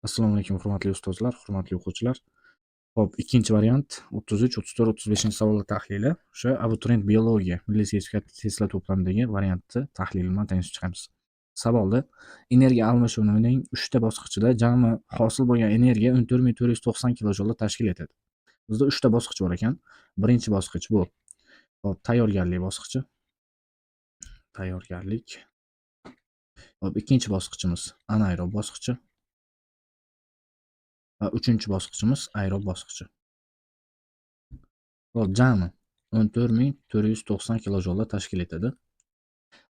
Assalomu alaykum, hurmatli ustozlar, hurmatli o'quvchilar. Xo'p, ikkinchi variant 33, 34, 35-savollar tahlili. O'sha abituriyent biologiya milliy sertifikat testlar to'plamidagi variantni tahlili bilan tanishib chiqamiz. Savolda energiya almashinuvining 3 ta bosqichida jami hosil bo'lgan energiya 14 490 kilojoulni tashkil etadi. Bizda 3 ta bosqich bor ekan. Birinchi bosqich bu, xo'p, tayyorgarlik bosqichi. Tayyorgarlik. Xo'p, ikkinchi bosqichimiz anaerob bosqichi. Va uchinchi bosqichimiz aerob bosqichi. Xo'p, jami 14 490 kilojoulni tashkil etadi.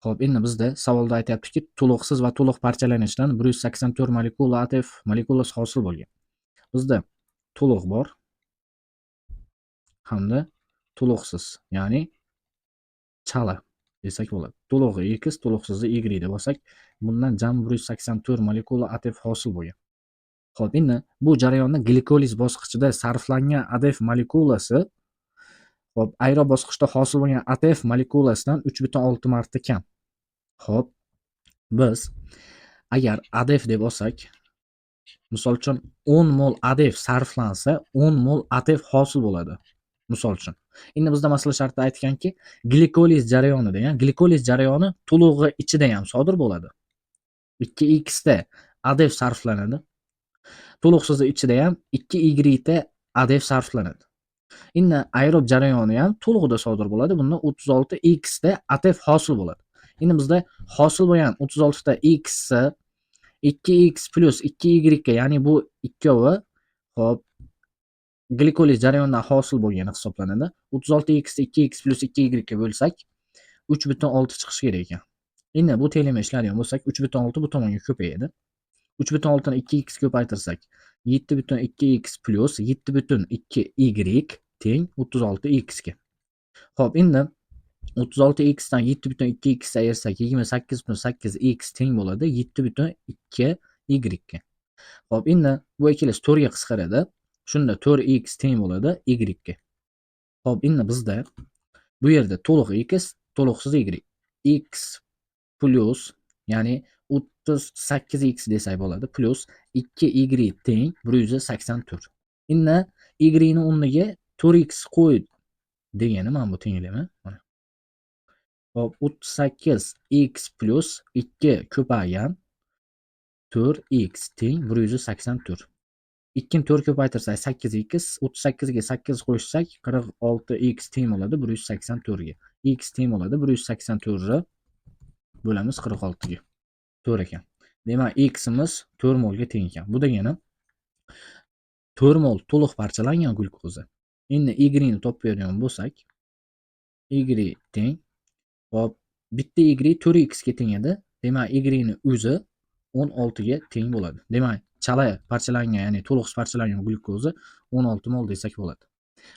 Xo'p, endi bizda savolda aytyaptiki, to'liqsiz va to'liq parchalanishdan 184 molekula ATF molekulasi hosil bo'lgan. Bizda to'liq bor hamda to'liqsiz, ya'ni chala desak bo'ladi. To'lig'i X, to'liqsizi Y deb olsak, bundan jami 184 molekula ATF hosil bo'lgan. Xo'p, endi bu jarayonda glikoliz bosqichida sarflangan ADF molekulasi, xo'p, aerob bosqichda hosil bo'lgan ATF molekulasidan 3,6 marta kam. Xo'p, biz agar ADF deb olsak, misol uchun 10 mol ADF sarflansa, 10 mol ATF hosil bo'ladi. Misol uchun. Endi bizda masala shartida aytganki, glikoliz jarayonida, ya'ni glikoliz jarayoni to'lig'i ichida ham sodir bo'ladi. 2x da ADF sarflanadi. To'liqsizi ichida ham 2y ta ADF sarflanadi. Endi aerob jarayoni ham to'lig'ida sodir bo'ladi. Bunda 36x da ATF hosil bo'ladi. Endi bizda hosil bo'lgan 36 ta x 2x plyus 2y ga, ya'ni bu ikkovi, xo'p, glikoliz jarayonidan hosil bo'lgani hisoblanadi. 36x ni 2x plyus 2y ga bo'lsak, 3,6 chiqishi kerak ekan. Endi bu tenglama ishlaydigan bo'lsak, 3,6 bu tomonga ko'payadi. 3,6 ni 2x ko'paytirsak, 7,2x plyus 7,2y teng 36x ga. Xo'p, endi 36x dan 7,2x ayirsak, 28,8x teng bo'ladi 7,2y ga. Xo'p, endi bu ikkalasi 4 ga qisqaradi. Shunda 4x teng bo'ladi y ga. Xo'p, endi bizda bu yerda to'liq x, to'liqsiz y. X plyus, ya'ni 38x desak bo'ladi, plyus 2y teng 184. Endi y ni o'rniga 4x qo'y degani mana bu tenglama. Mana. Xo'p, 38x plyus 2 ko'paygan 4x teng 184. 2 ni 4 ko'paytirsak 8x, 38 ga 8 qo'shsak 46x teng bo'ladi 184 ga. X teng bo'ladi 184 ni bo'lamiz 46 ga. 4 ekan. Demak, ximiz 4 molga teng ekan. Bu degani 4 mol to'liq parchalangan glyukoza. Endi y ni topib beradigan bo'lsak, y teng, xo'p, bitta y 4x ga teng edi. Demak, y ni o'zi 16 ga teng bo'ladi. Demak, chala parchalangan, ya'ni to'liqsiz parchalangan glyukoza 16 mol desak bo'ladi.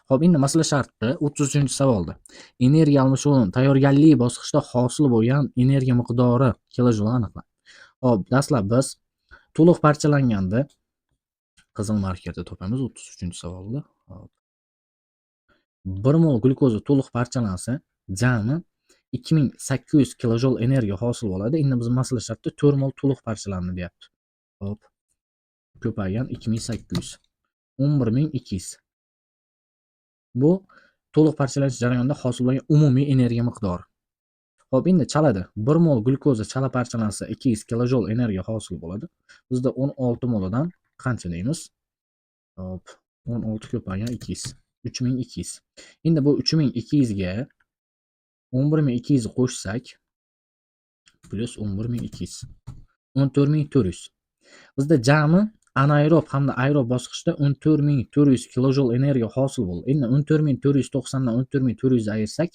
Xo'p, endi masala shartida 33-savolda energiya almashuvining tayyorgarlik bosqichida hosil bo'lgan energiya miqdori kilojoul aniqlang. Xo'p, dastlab biz to'liq parchalanganda qizil markerda topamiz 33-savolda. Xo'p. 1 mol glyukoza to'liq parchalansa, jami 2800 kilojoul energiya hosil bo'ladi. Endi biz masala shartida 4 mol to'liq parchalandi deyapti. Xo'p. Ko'paygan 2800, 11 200. Bu to'liq parchalanish jarayonida hosil bo'lgan umumiy energiya miqdori. Xo'p, endi chalada 1 mol glyukoza chala parchalansa 200 kilojoul energiya hosil bo'ladi. Bizda 16 molidan qancha deymiz? Xo'p, 16 ko'paygan 200, 3200. Endi bu 3200 ga 11 200 qo'shsak, plyus 11 200, 14 400. Bizda jami anaerob hamda aerob bosqichda 14 400 kilojoul energiya hosil bo'ldi. Endi 14 490 dan 14 400 ayirsak,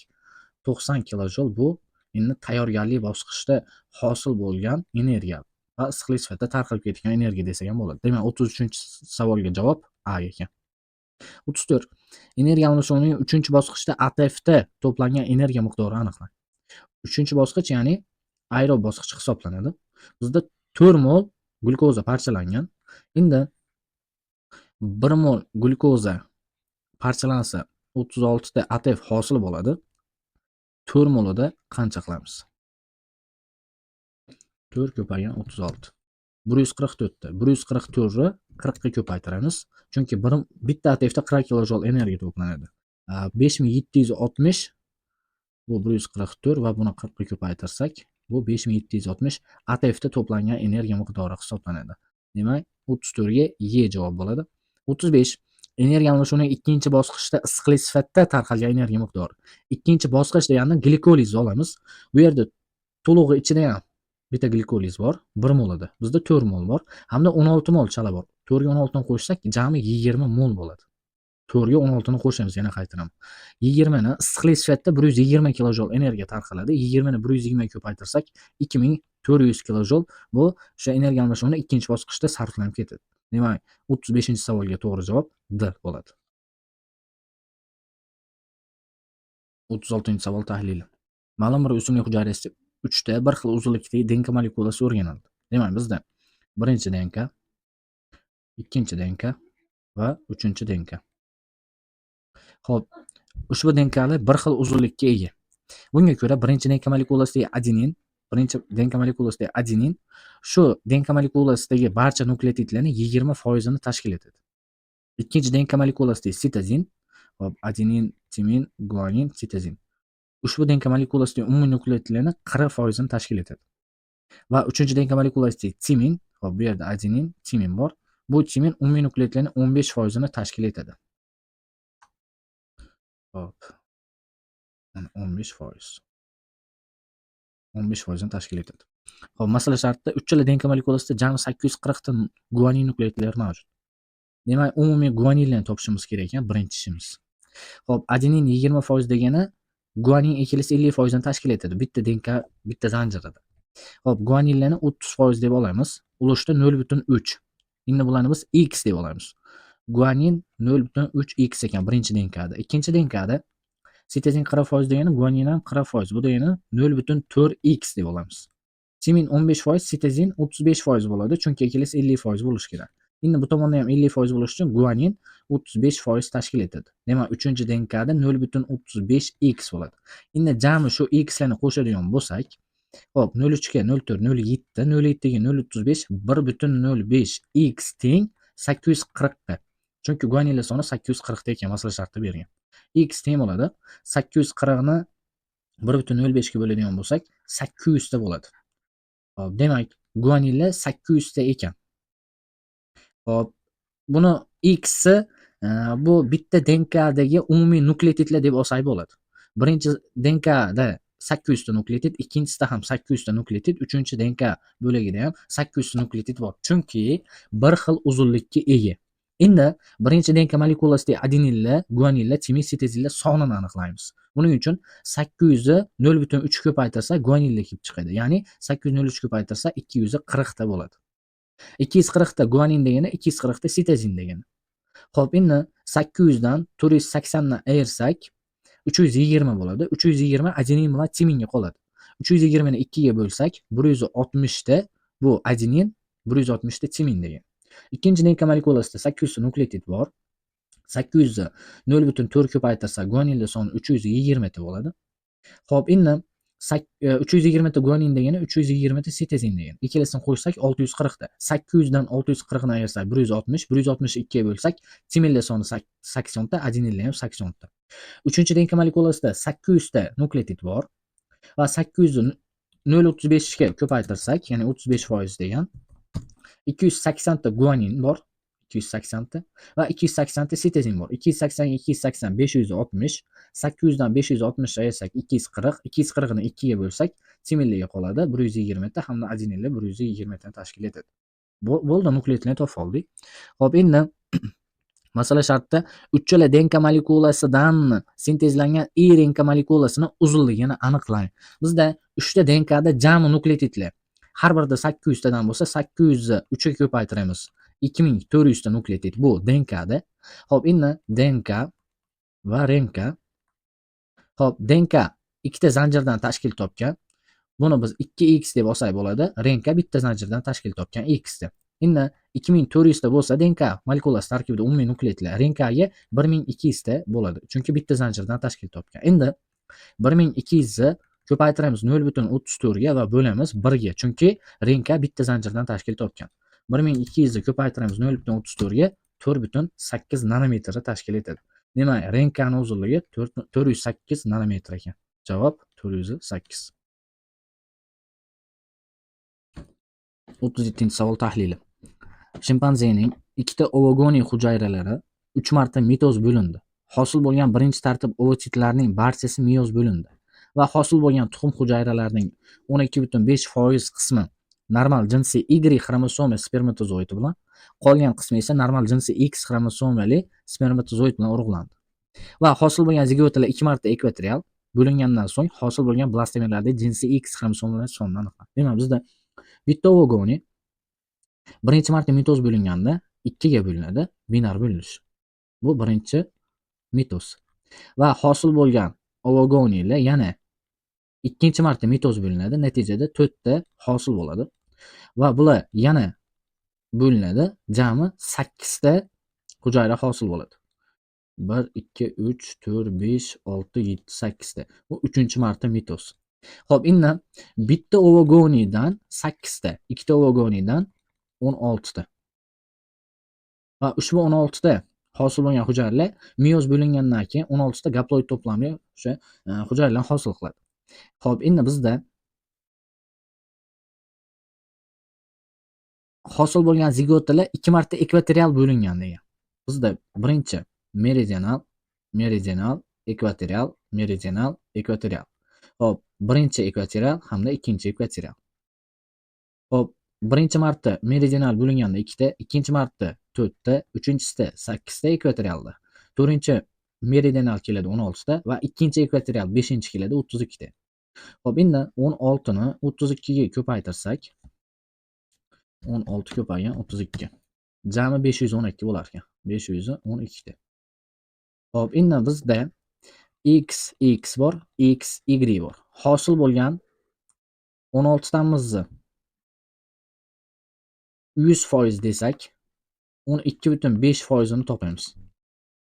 90 kilojoul. Bu endi tayyorgarlik bosqichida hosil bo'lgan energiya va issiqlik sifatida tarqalib ketgan energiya desak ham bo'ladi. Demak, 33-savolga javob A ekan. 34. Energiya almashuvining 3-bosqichda ATFda to'plangan energiya miqdori aniqlang. 3-bosqich, ya'ni aerob bosqichi hisoblanadi. Bizda 4 mol glyukoza parchalangan. Endi 1 mol glyukoza parchalansa 36 ta ATF hosil bo'ladi. 4 molida qancha qilamiz? 4 ko'paygan 36. 144 ta. 144 ni 40 ga ko'paytiramiz. Chunki bitta ATFda 40 kilojol energiya to'planadi. 5760 bu 144 va buni 40 ga ko'paytirsak, bu 5760 ATFda to'plangan energiya miqdori hisoblanadi. Demak, 34 ga Y javob bo'ladi. 35 energiya almashuvining ikkinchi bosqichda issiqlik sifatida tarqalgan energiya miqdori. Ikkinchi bosqich deganda glikoliz olamiz. Bu yerda to'lig'i ichida ham bitta glikoliz bor, 1 molida. Bizda 4 mol bor hamda 16 mol chala bor. 4 ga 16 ni qo'shsak, jami 20 mol bo'ladi. 4 ga 16 ni qo'shamiz, yana qaytaraman. 20 ni issiqlik sifatida 120 kilojol energiya tarqaladi. 20 ni 120 ga ko'paytirsak, 2400 kilojol bu o'sha energiya almashuvining ikkinchi bosqichda sarflanib ketadi. Demak, 35-savolga to'g'ri javob D bo'ladi. 36-savol tahlili. Ma'lum bir o'simlik hujayrasida 3 ta bir xil uzunlikdagi DNK molekulasi o'rganildi. Demak, bizda birinchi DNK, ikkinchi DNK va uchinchi DNK. Xo'p, ushbu DNKlar bir xil uzunlikka ega. Bunga ko'ra birinchi DNK molekulasidagi adenin, birinchi DNK molekulasidagi adenin shu DNK molekulasidagi barcha nukleotidlarning 20% tashkil etadi. Ikkinchi DNK molekulasidagi sitozin, hop, adenin, timin, guanin, sitozin. Ushbu DNK molekulasidagi umumiy nukleotidlarning 40% tashkil etadi. Va uchinchi DNK molekulasidagi timin, hop, bu yerda adenin, timin bor. Bu timin umumiy nukleotidlarning 15% tashkil etadi. Hop. 15%. 15% tashkil etadi. Xo'p, masala shartida uchala DNK molekulasida jami 840 ta guanin nukleotidlar mavjud. Demak, umumiy guaninlarni topishimiz kerak ekan birinchi ishimiz. Xo'p, adenin 20% degani guanin ikkalasi 50% tashkil etadi. Bitta DNK bitta zanjirida. Xo'p, guaninlarni 30% deb olamiz. Ulushda 0.3. Endi bularni biz x deb olamiz. Guanin 0.3x ekan birinchi DNKda. Ikkinchi DNKda sitozin 40% degani guanin ham 40%. Bu degani 0.4x deb olamiz. Timin 15%, sitozin 35% bo'ladi, chunki ikkalasi 50% bo'lishi kerak. Endi bu tomonda ham 50% bo'lishi uchun guanin 35% tashkil etadi. Demak, uchinchi DNKda 0.35x bo'ladi. Endi jami shu xlarni qo'shadigan bo'lsak, hop, 0.3 ga 0.4, 0.7, 0.7 ga 0.35, 1.05x teng 840 ga. Chunki guaninlar soni 840 ta ekan, masala shartida bergan. X teng bo'ladi. 840 ni 1.05 ga bo'ladigan bo'lsak, 800 ta bo'ladi. Hop, demak, guaninlar 800 ta ekan. Hop, buni x bu bitta DNKdagi umumiy nukleotidlar deb olsak bo'ladi. Birinchi DNKda 800 ta nukleotid, ikkinchisida ham 800 ta nukleotid, uchinchi DNK bo'lagida ham 800 ta nukleotid bor. Chunki bir xil uzunlikka ega. Endi birinchi DNK molekulasidagi adeninlar, guaninlar, timin, sitozinlar sonini aniqlaymiz. Buning uchun 800 ni 0.3 ko'paytirsa guaninlar kelib chiqadi. Ya'ni 803 ko'paytirsa 240 ta bo'ladi. 240 ta guanin degani 240 ta sitozin degani. Xo'p, endi 800 dan 480 ni ayirsak 320 bo'ladi. 320 adenin bilan timinga qoladi. 320 ni 2 ga bo'lsak 160 ta bu adenin, 160 ta timin degan. Ikkinchi DNK molekulasida 800 ta nukleotid bor. 800 ni 0.4 ko'paytirsak guaninlar soni 320 ta bo'ladi. Xo'p, endi 320 ta guanin degani 320 ta sitozin degani. Ikkalasini qo'shsak 640 ta. 800 dan 640 ni ayirsak 160, 162 ga bo'lsak timinlar soni 80 ta, adeninlar ham 80 ta. Uchinchi DNK molekulasida 800 ta nukleotid bor va 800 ni 0.35 ga ko'paytirsak, ya'ni 35% degan 280 ta guanin bor, 280 ta va 280 ta sitozin bor. 280 280 560, 800 dan 560 ayirsak 240, 240 ni 2 ga bo'lsak timinlarga qoladi 120 ta hamda adeninlar 120 ta tashkil etadi. Bo'ldi, nukleotidlarni topib oldik. Xo'p, endi masala shartida uchala DNK molekulasidan sintezlangan RNK molekulasini uzunligini aniqlang. Bizda 3 ta DNKda jami nukleotidlar har birida 800 tadan bo'lsa 800 ni 3 ga ko'paytiramiz. 2400 ta nukleotid bu DNKda. Xo'p, endi DNK va RNK. Xo'p, DNK ikkita zanjirdan tashkil topgan. Buni biz 2x deb olsak bo'ladi. RNK bitta zanjirdan tashkil topgan x deb. Endi 2400 ta bo'lsa DNK molekulasi tarkibida umumiy nukleotidlar RNKga 1200 ta bo'ladi. Chunki bitta zanjirdan tashkil topgan. Endi 1200 ni Ko'paytiramiz 0,34 ga va bo'lamiz 1 ga, chunki RNK bitta zanjirdan tashkil topgan. 1200 ni ko'paytiramiz 0,34 ga, 4,8 nanometrni tashkil etadi. Demak, RNKning uzunligi 408 nanometr ekan. Javob 408. 37-savol tahlili. Shimpanzening ikkita ovogoniy hujayralari 3 marta mitoz bo'lindi. Hosil bo'lgan birinchi tartib ovotsitlarning barchasi miyoz bo'lindi va hosil bo'lgan tuxum hujayralarining 12,5% qismi normal jinsiy Y xromosoma spermatozoidi bilan, qolgan qismi esa normal jinsiy X xromosomali spermatozoid bilan urug'landi. Va hosil bo'lgan zigotalar 2 marta ekvatorial bo'lingandan so'ng hosil bo'lgan blastomerlarda jinsiy X xromosomalar sonini aniqlandi. Demak, bizda bitta ovogoniy birinchi marta mitoz bo'linganda 2 ga bo'linadi, binar bo'linish. Bu birinchi mitoz. Va hosil bo'lgan ovogoniylar yana ikkinchi marta mitoz bo'linadi, natijada 4 ta hosil bo'ladi. Va bular yana bo'linadi, jami 8 ta hujayra hosil bo'ladi. 1, 2, 3, 4, 5, 6, 7, 8 ta. Bu 3-marta mitoz. Xo'p, endi bitta ovogoniydan 8 ta, ikkita ovogoniydan 16 ta. Va ushbu 16 ta hosil bo'lgan hujayralar miyoz bo'lingandan keyin 16 ta gaploid to'plamli o'sha hujayralarni hosil qiladi. Xo'p, endi bizda hosil bo'lgan zigotalar 2 marta ekvatorial bo'lingan degan. Bizda birinchi meridional, meridional, ekvatorial, meridional, ekvatorial. Xo'p, birinchi ekvatorial hamda ikkinchi ekvatorial. Xo'p, birinchi marta meridional bo'linganda 2 ta, ikkinchi marta 4 ta, uchinchisida 8 ta ekvatorialda. To'rtinchi meridional keladi 16 ta va ikkinchi ekvatorial 5-chi keladi 32 ta. Xo'p, endi 16 ni 32 ga ko'paytirsak, 16 ko'paygan 32. Jami 512 bo'lar ekan. 512 ta. Xo'p, endi bizda x x bor, x y bor. Hosil bo'lgan 16 tamizni 100% desak, 12,5%ni topamiz.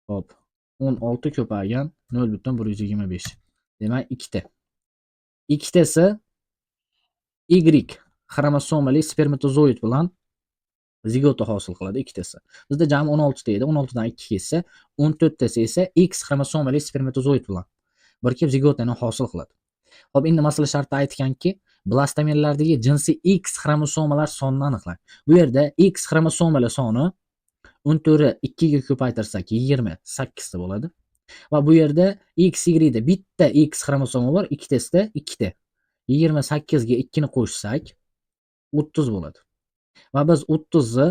Xo'p, 16 ko'paygan 0,125. Demak, ikkita. Ikkitasi Y xromosomali spermatozoid bilan zigota hosil qiladi ikkitasi. Bizda jami 16 ta edi. 16 dan 2 ketsa, 14 tasi esa X xromosomali spermatozoid bilan birikib zigotani hosil qiladi. Xo'p, endi masala shartda aytganki, blastomerlardagi jinsiy X xromosomalar sonini aniqlang. Bu yerda X xromosomalar soni 14 ni 2 ga ko'paytirsak 28 ta bo'ladi. Va bu yerda X Y da bitta X xromosoma bor, ikkitasida ikkita. 28 ga 2 ni qo'shsak 30 bo'ladi. Va biz 30 ni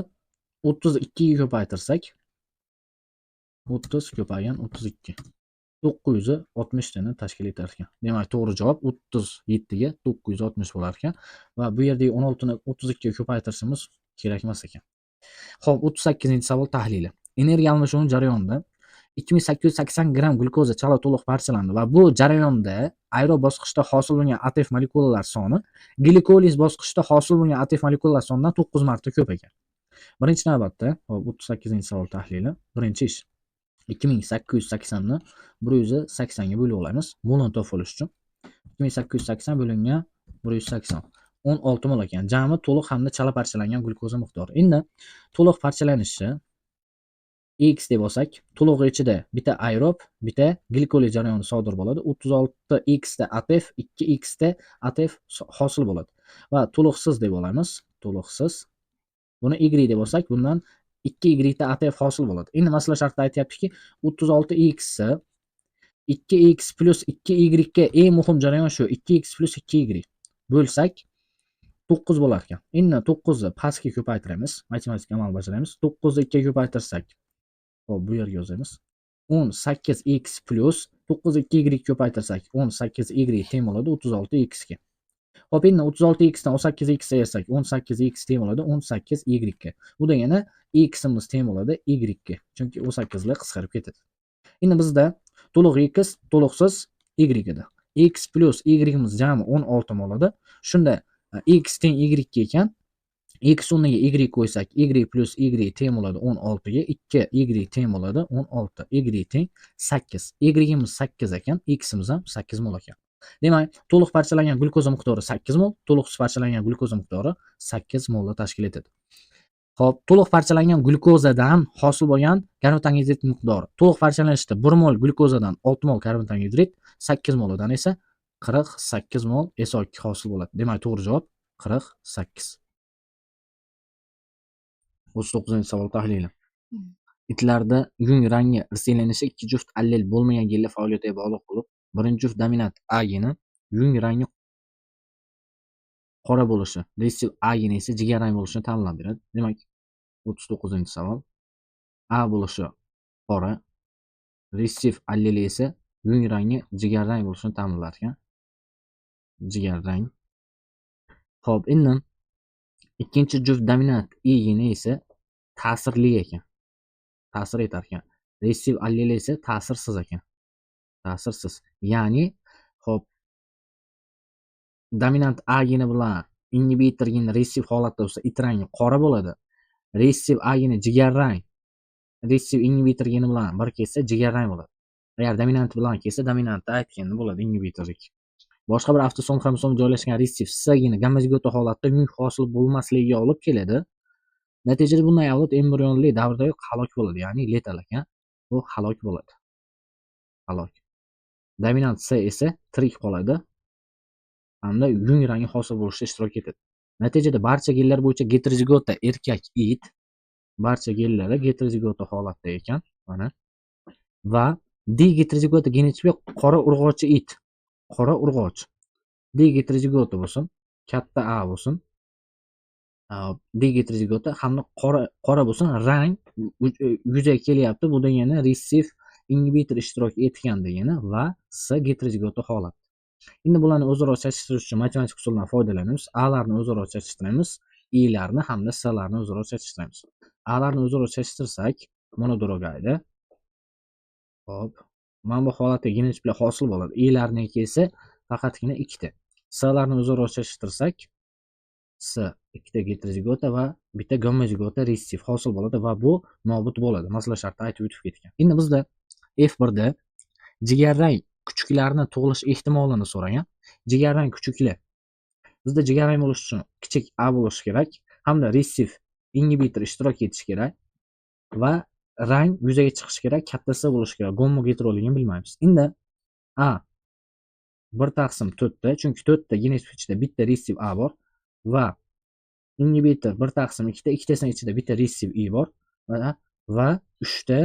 32 ga ko'paytirsak 30 ko'paygan 32 960 tani tashkil etar ekan. Demak, to'g'ri javob 37 ga 960 bo'lar ekan. Va bu yerdagi 16 ni 32 ga ko'paytirishimiz kerak emas ekan. Xo'p, 38-savol tahlili. Energiya almashuvi jarayonida 2880 gramm glyukoza chala to'liq parchalandi va bu jarayonda aerob bosqichda hosil bo'lgan ATF molekulalar soni glikoliz bosqichida hosil bo'lgan ATF molekulalar sonidan 9 marta ko'p ekan. Birinchi navbatda, xo'p, 38-savol tahlili. Birinchi ish 2880 ni 180 ga bo'lib olamiz. Molni topib olish uchun 2880 bo'lingan 180 16 mol ekan. Jami to'liq hamda chala parchalangan glyukoza miqdori. Endi to'liq parchalanishi X deb olsak, to'lig'i ichida bitta aerob, bitta glikoliz jarayoni sodir bo'ladi. 36 X da ATF, 2 X da ATF hosil bo'ladi. Va to'liqsiz deb olamiz, to'liqsiz. Buni Y deb olsak, bundan 2 Y da ATF hosil bo'ladi. Endi masala shartda aytyaptiki, 36 X 2 X plus 2 Y ga eng muhim jarayon shu 2 X plus 2 Y bo'lsak 9 bo'lar ekan. Endi 9 ni pastga ko'paytiramiz, matematik amal bajaramiz. 9 ni 2 ga ko'paytirsak, xo'p, bu yerga yozamiz. 18 x plus 9 2 y ko'paytirsak 18 y teng bo'ladi 36 x ga. Xo'p, endi 36 x dan 18 x ayirsak 18 x teng bo'ladi 18 y ga. Bu degani ximiz teng bo'ladi y ga. Chunki 18 lar qisqarib ketadi. Endi bizda to'liq x to'liqsiz y edi. X plus y-imiz jami 16 bo'ladi. Shunda x teng y ga ekan. X o'rniga y qo'ysak y plus y teng bo'ladi 16 ga, 2 y teng bo'ladi 16, y teng 8. Y-imiz 8 ekan, x-imiz ham 8 bo'lar ekan. Demak, to'liq parchalangan glyukoza miqdori 8 mol, to'liqsiz parchalangan glyukoza miqdori 8 molni tashkil etadi. Xo'p, to'liq parchalangan glyukozadan hosil bo'lgan karbonat angidrid miqdori. To'liq parchalanishda 1 mol glyukozadan 6 mol karbonat angidrid, 8 molidan esa 48 mol SO2 hosil bo'ladi. Demak, to'g'ri javob 48. 39-savol tahlili. Itlarda yung rangi irsiylanishi ikki juft allel bo'lmagan genlar faoliyatiga bog'liq bo'lib, birinchi juft dominant A geni yung rangi qora bo'lishi, ressiv A geni esa jigarrang bo'lishini ta'minlab beradi. Demak, 39-savol. A bo'lishi qora, ressiv alleli esa yung rangi jigarrang bo'lishini ta'minlar ekan. Jigarrang. Xo'p, endi ikkinchi juft dominant E geni esa ta'sirli ekan. Ta'sir etar ekan. Ressiv alleli esa ta'sirsiz ekan. Ta'sirsiz. Ya'ni, xo'p, dominant A geni bilan ingibitor geni ressiv holatda bo'lsa, it rangi qora bo'ladi. Ressiv A geni jigarrang, ressiv ingibitor geni bilan bir kelsa jigarrang bo'ladi. Agar dominant bilan kelsa, dominantda aytganda bo'ladi ingibitorlik. Boshqa bir avtosom xromosom joylashgan ressiv S geni gomozigota holatda yung hosil bo'lmasligiga olib keladi. Natijada bunday avlod embrionli davrdayoq halok bo'ladi, ya'ni letal ekan. Bu halok bo'ladi. Halok. Dominant S esa tirik qoladi hamda yung rangi hosil bo'lishda ishtirok etadi. Natijada barcha genlar bo'yicha geterozigota erkak it barcha genlari geterozigota holatda ekan, mana. Va D geterozigota genotipi qora urg'ochi it. Qora urg'ochi. D geterozigota bo'lsin, katta A bo'lsin. D geterozigota hamda qora bo'lsin, rang yuzaga kelyapti. Bu degani ressiv ingibitor ishtirok etgan degani va S geterozigota holat. Endi bularni o'zaro chachishtirish uchun matematik usuldan foydalanamiz. A larni o'zaro chachishtiramiz, I larni hamda S larni o'zaro chachishtiramiz. A larni o'zaro chachishtirsak, monodorogayda. Xo'p, mana bu holatda genotiplar hosil bo'ladi. I larniki esa faqatgina ikkita. S larni o'zaro chachishtirsak, S ikkita geterozigota va bitta gomozigota ressiv hosil bo'ladi va bu nobud bo'ladi. Masala shartda aytib o'tib ketgan. Endi bizda F1 da jigarrang kuchuklarni tug'ilish ehtimolini so'ragan. Jigarrang kuchuklar. Bizda jigarrang bo'lishi uchun kichik A bo'lishi kerak hamda ressiv ingibitor ishtirok etishi kerak va rang yuzaga chiqishi kerak, katta S bo'lishi kerak. Gomo geteroligini bilmaymiz. Endi A 1 taqsim 4 ta, chunki 4 ta genotip ichida bitta ressiv A bor va ingibitor 1 taqsim 2 ta, ikkitasini ichida bitta ressiv I bor va 3 ta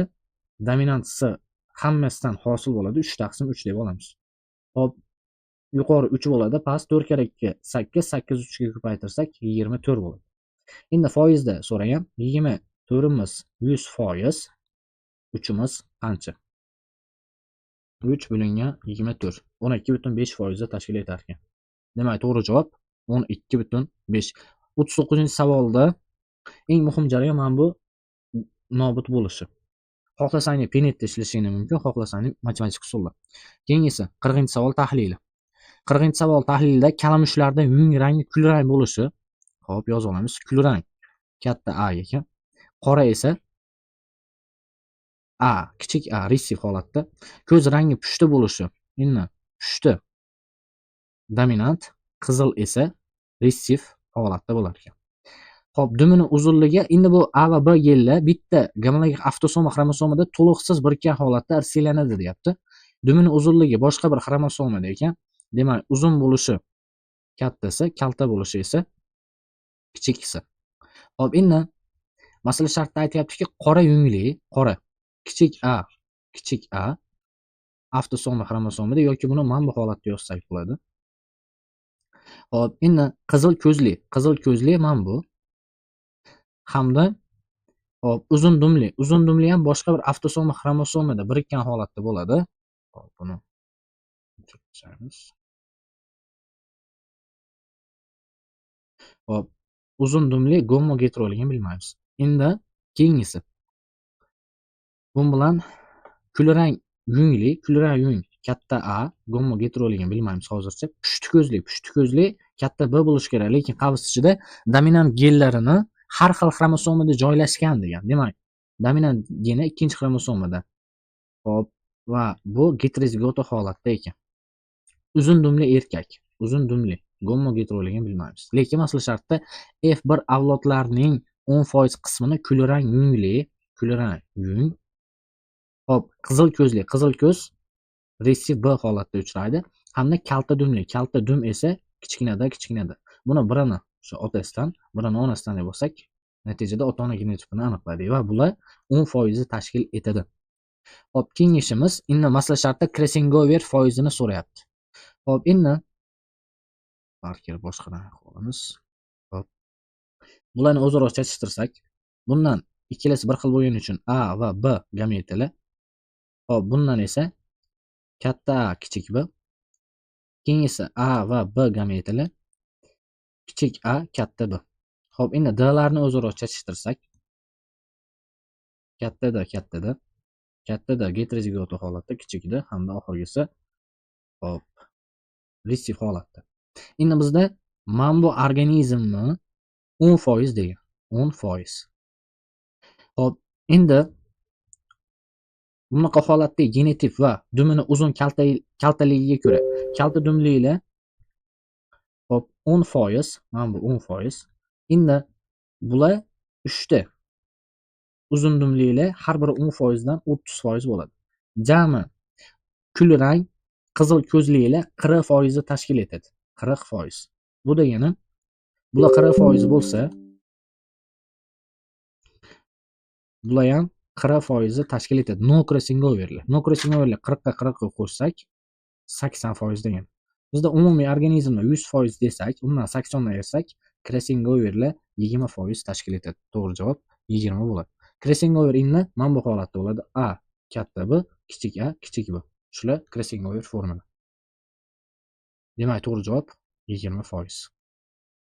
dominant S hammasidan hosil bo'ladi. 3 taqsim 3 deb olamiz. Xo'p, yuqori 3 bo'ladi, past 4 karra 2 8, 8 3 ga ko'paytirsak 24 bo'ladi. Endi foizda so'ragan 24imiz 100%, 3imiz qancha? 3 bo'lingan 24, 12,5% tashkil etar ekan. Demak, to'g'ri javob 12,5. 39-savolda eng muhim jarayon mana bu nobud bo'lishi. Xohlasang Penetda ishlashingni mumkin, xohlasang matematik usulda. Keyingisi 40-savol tahlili. 40-savol tahlilida kalamushlarda yung rangi kulrang bo'lishi. Xo'p, yozib olamiz. Kulrang katta A ekan. Qora esa A, kichik A ressiv holatda. Ko'z rangi pushti bo'lishi. Endi pushti dominant, qizil esa ressiv holatda bo'lar ekan. Xo'p, dumini uzunligi endi bu A va B genlar bitta gomologik avtosoma xromosomada to'liqsiz birikkan holatda irsiylanadi deyapti. Dumini uzunligi boshqa bir xromosomada ekan. Demak, uzun bo'lishi kattasi, kalta bo'lishi esa kichikisi. Xo'p, endi masala shartda aytyaptiki, qora yungli, qora kichik A, kichik A avtosoma xromosomida yoki buni mana bu holatda yozsak bo'ladi. Xo'p, endi qizil ko'zli, qizil ko'zli mana bu. Hamda hop, uzun dumli, uzun dumli ham boshqa bir avtosoma xromosomada birikkan holatda bo'ladi. Hop, buni o'chirib. Hop, uzun dumli gomogeteroligini bilmaymiz. Endi keyingisi. Bu bilan kulrang yungli, kulrang yung katta A gomogeteroligini bilmaymiz hozircha. Pushti ko'zli, pushti ko'zli katta B bo'lishi kerak, lekin qavs ichida dominant genlarini har xil xromosomada joylashgan degan. Demak, dominant geni ikkinchi xromosomada. Hop, va bu geterozigota holatda ekan. Uzun dumli erkak, uzun dumli, gomo-geteroligini bilmaymiz. Lekin masala shartda F1 avlodlarning 10% qismini kulrang yungli, kulrang yung. Xo'p, qizil ko'zli, qizil ko'z ressiv B holatda uchraydi hamda kalta dumli, kalta dum esa kichkinada, kichkinada. Buni birini o'sha otasidan, birini onasidan deb olsak, natijada ota-ona genotipini aniqladik va bular 10% tashkil etadi. Xo'p, keyingi ishimiz endi masala shartda Kressingover foizini so'rayapti. Xo'p, endi marker boshqa rang olamiz. Xo'p. Bularni o'zaro chachishtirsak, bundan ikkalasi bir xil bo'lgani uchun A va B gametali. Xo'p, bundan esa katta A kichik B. Keyingisi A va B gametali, kichik A katta B. Xo'p, endi D'larni o'zaro chachishtirsak, katta D katta D, katta D geterozigota holatda, kichik D hamda oxirgisi xo'p ressiv holatda. Endi bizda mana bu organizmni 10% degan, 10%. Xo'p, endi bunaqa holatda genotip va dumini uzun kaltaligiga ko'ra kalta dumlilar xo'p 10%, mana bu 10%. Endi bular 3 ta uzun dumlilar har biri 10% dan 30% bo'ladi. Jami kulrang qizil ko'zlilar 40% tashkil etadi. 40%. Bu degani bular 40% bo'lsa, bular ham 40% tashkil etadi. No crossingoverlar. No crossingoverlar 40 ga 40 ga qo'shsak 80% degan. Bizda umumiy organizmda 100% desak, undan 80 ni ayirsak, crossingoverlar 20% tashkil etadi. To'g'ri javob 20 bo'ladi. Crossingover endi mana bu holatda bo'ladi. A katta B, kichik A, kichik B. Shular crossingover formula. Demak, to'g'ri javob 20%.